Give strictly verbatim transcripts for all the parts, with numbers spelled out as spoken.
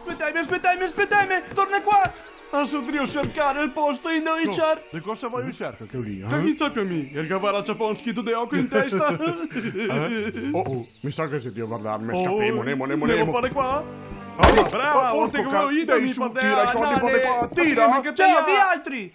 Speteme, speteme, speteme! Torna qua! Ah, so drio sercar el posto indove i ciar... De cosa voio sercar queo lì, eh? Che ghe so mi? El gavarà ciapà un schito de oco in testa! Eh? Oh, oh, mi sa che xe drio vardarme, scapemo, nemo, nemo, nemo. Nemo par qua? Ah, bravo, porco, te go ca-, idea, dai, su, tira i corni, porta qua, tira! Ciao, vialtri!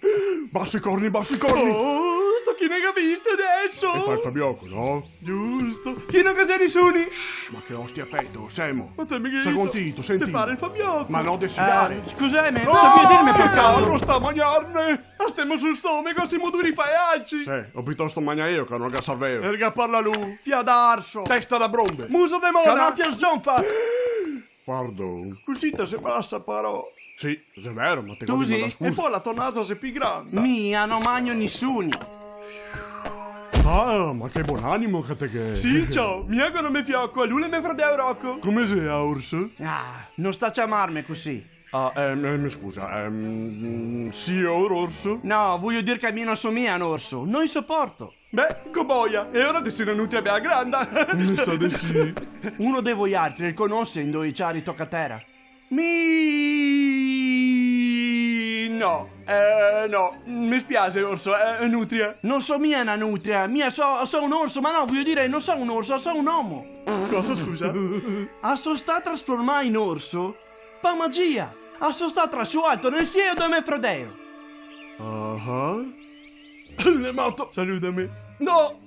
Baso i corni, baso i corni! Oh, sto chi ne ga visto deso? E fa el fabioco, no? Giusto. Chi no ghe xe nisuni? Shh, ma che ostia feto, semo. Ma te me ghe dito? Sentito, sentito. Te pare el fabioco? Ma no de sigare. Eh, scuseme, no, no savìa dirme parché. Che carro sta magnarne? Ma stemo sul stomego, semo duri pa' i alci. Sì, o pitosto magna eo che no ga sarveo. Erga, parla lu, fià d'arso. Testa da brombe. Muso de mona. Canapia sgionfa. Pardon. Cusì te se pasa, però. Sì, xe vero, ma te godi manda scusa. E po' la to nasa xe pi granda. Mi, ah, no magno nisuni. Ah, ma che bonanimo che te ghe. Sì, ciò, mi go el nome Fioco, e lu l'è me fradeo Roco. Come xe, ah, orso? Ah, no sta ciamarme cusì. Ah, ehm, ehm, scusa, ehm, sior orso? No, voio dir che mi no so mia un orso, no i soporto. Beh, co boia, e ora te si na nutria bea granda. Mi sa de sì. Uno de voialtri el conose indove i ciari toca tera? Mi... no, eh, no, me spiase, orso, eh, nutria. No so mia na nutria, mi so, so un orso, ma no, voio dire, no so un orso, so un omo. Cosa, scusa? Ah, so stà trasformà in orso? Pa magia! Ah, so stà trasualto nel sielo de me fradeo! Ah. L'è mato! Saludame! No!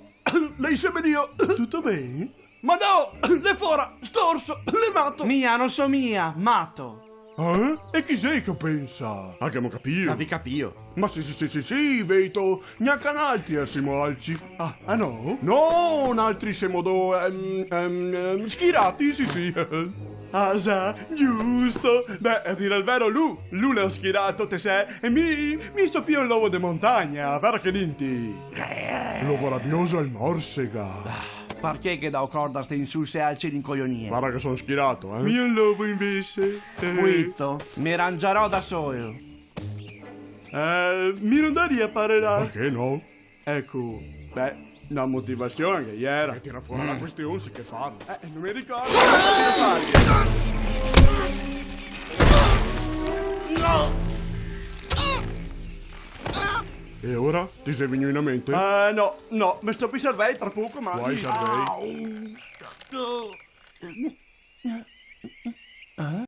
L'è insemenìo! Tuto ben? Ma no! L'è fora! Sto orso! L'è mato! Mia, no so mia mato! Eh? E chi xe che pensa? Ah, gavemo capìo! Gavì capìo? Ma sì, sì, sì, sì, sì, veito, gnanca naltri semo alci. Ah, ah no? No, naltri semo do, ehm, ehm, ehm, schirati, sì, sì. Ah, za, giusto. Beh, a dir el vero, lu, lu l'è un schirato, te sè, e mi, mi so pì un lobo de montagna, vero che diti? Lobo rabioso el morsega. Ah, parché che dao corda a ste insulse alce rincoglionìe? Varda che so un schirato, eh. Mi un lobo invese. Quito, me rangiarò da solo. Eh, mi no daria par là. Parché no? Eco, beh, na motivasion che iera. E tira fora la question, sì che fa. Eh, no me ricordo cosa che fare. No! E ora? Te xe vegnù in mente? Eh, no, no, me sto pi servei tra poco, ma... Vuoi servei? Au!